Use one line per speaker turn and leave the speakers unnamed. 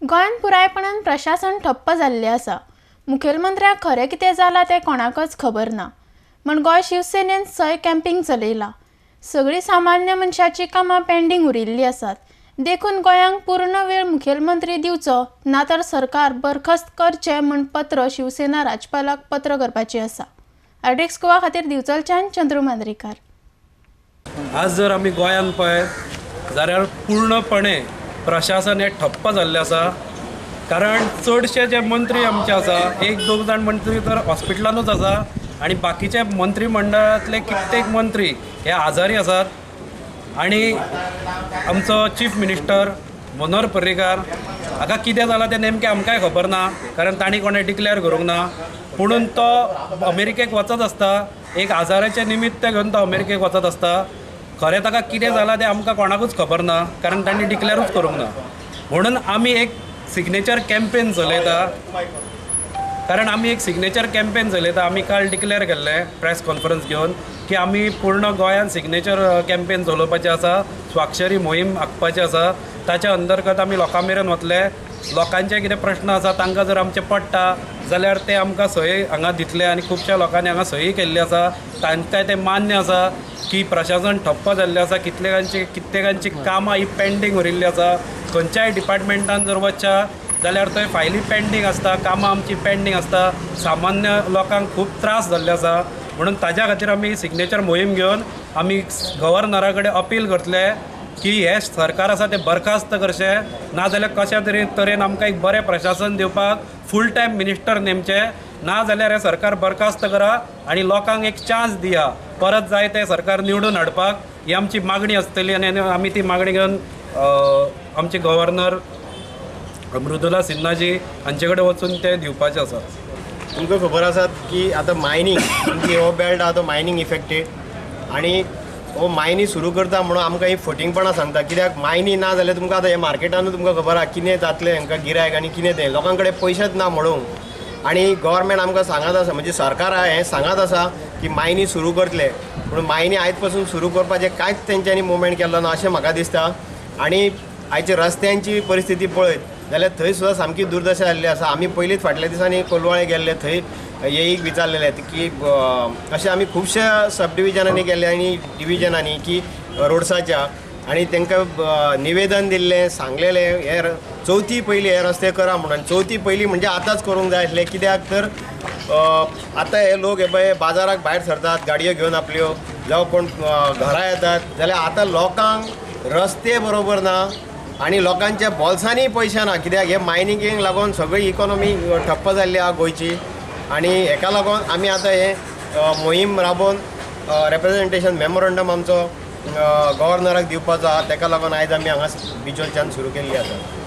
गोंयांत पुरायपणान प्रशासन ठप्प जाल्लें आसा. मुखेलमंत्र्याक खरें कितें जालां तें कोणाकच खबर ना म्हण गोंय शिवसेनेन सय कॅम्पिंग चलयलां. सगळीं सामान्य मनशाचीं कामां पेंडींग उरिल्लीं आसात, देखून गोंयांक पूर्ण वेळ मुखेलमंत्री दिवचो ना तर सरकार बरखास्त करचें म्हण पत्र शिवसेना राज्यपालाक पत्र करपाची आसा. आरडीएक्स गोवा खातीर दिवचलच्यान चंद्रू मांद्रेकार.
आज जर आमी गोंयांत पळयत जाल्यार पूर्णपणे प्रशासन हें ठप्प जाल्लें आसा. कारण चडशे जे मंत्री आमचे आसा, एक दोन जाण मंत्री तर हॉस्पिटलानूच आसा आनी बाकीचे मंत्रीमंडळांतले कित्येक मंत्री हे आजारी आसात. आनी आमचो चीफ मिनिस्टर मनोहर पर्रीकार हाका कितें जालां तें नेमकें आमकांय खबर ना, कारण तांणी कोणें डिक्लेअर करूंक ना. पुणून तो अमेरिकेक वचत आसता, एक आजाराचें निमित्त घेवन तो अमेरिकेक वचत आसता. खरें ताका कितें जालां तें आमकां कोणाकूच खबर ना, कारण तांणी डिक्लेरूच करूंक ना. म्हणून आमी एक सिग्नेचर कॅम्पेन चलयता, कारण आमी एक सिग्नेचर कॅम्पेन चलयता. आमी काल डिक्लेअर केल्लें प्रेस कॉन्फरन्स घेवन की आमी पूर्ण गोंयांत सिग्नेचर कॅम्पेन चलोवपाचें आसा, स्वाक्षरी मोहीम आंखपाची आसा. ताच्या अंतर्गत आमी लोकां मेरेन वतले, लोकांचे कितें प्रश्न आसा तांकां जर आमचें पडटा जाल्यार ते आमकां सही हांगा दितले. आनी खुबश्या लोकांनी हांगा सही केल्ली आसा, तांकां तें मान्य आसा की प्रशासन ठप्प जाल्लें आसा, कित्येकांची कामां ही पेंडींग उरिल्ली आसा. खंयच्याय डिपार्टमेंटान जर वचच्या जाल्यार थंय फायली पेंडींग आसता, कामां आमची पेंडींग आसता, सामान्य लोकांक खूब त्रास जाल्ले आसा. म्हणून ताज्या खातीर आमी सिग्नेचर मोहीम घेवन आमी गव्हर्नरा कडेन अपील करतले की हें सरकार आसा तें बरखास्त करचें, नाजाल्यार कशा तरी तरेन आमकां एक बरें प्रशासन दिवपाक फूल टायम मिनिस्टर नेमचें, नाजाल्यार हें सरकार बरखास्त करा आनी लोकांक एक चान्स दिया परत जाय तें सरकार निवडून हाडपाक. ही आमची मागणी आसतली आनी आमी ती मागणी घेवन आमचे गव्हर्नर मृदुला सिन्हाजी हांचे कडेन वचून तें दिवपाचें आसा.
तुमकां खबर आसात की आतां मायनींग आमची हो बेल्ट आहा तो मायनींग इफेक्टेड आनी हो मायनी सुरू करता म्हणून आमकां ही फटींगपणां सांगता. कित्याक मायनी ना जाल्यार तुमकां आतां हे मार्केटानूच तुमकां खबर आहा कितें जातलें हांकां गिरायक आनी कितें तें, लोकां कडेन पयशेच ना म्हणून. आनी गव्हर्मेंट आमकां सांगत आसा, म्हणजे सरकार आहा हें सांगत आसा की मायनी सुरू करतले, पूण मायनी आयज पासून सुरू करपाचें कांयच तेंच्यांनी मुवमेंट केल्लो ना अशें म्हाका दिसता. आनी आयच्या रस्त्यांची परिस्थिती पळयत जाल्यार थंय सुद्दां सामकी दुर्दशा जाल्ली आसा. आमी पयलींच फाटल्या दिसांनी कोलवाळे गेल्ले, थंय येईक विचारलेले की अशें आमी खुबश्या सब डिविजनांनी गेल्ले आनी डिविजनांनी की रोड्साच्या, आनी तांकां निवेदन दिल्लें, सांगलेलें हे चवथी पयलीं हे रस्ते करा म्हणून. चवथी पयलीं म्हणजे आतांच करूंक जाय आसलें, कित्याक तर आतां हे लोक हे पळय बाजाराक भायर सरतात गाडयो घेवन आपल्यो, जावं कोण घरा येतात, जाल्यार आतां लोकांक रस्ते बरोबर ना आनी लोकांच्या बोल्सांनी पयशे ना, कित्याक हे मायनिंगेक लागून सगळी इकॉनॉमी ठप्प जाल्ली आहा गोंयची. आनी हेका लागून आमी आतां हे मोहीम राबोवन रेप्रेजेंटेशन मेमोरंडम आमचो गव्हर्नराक दिवपाचो आहा, तेका लागून आयज आमी हांगा बिचोलच्यान सुरू केल्ली आसा.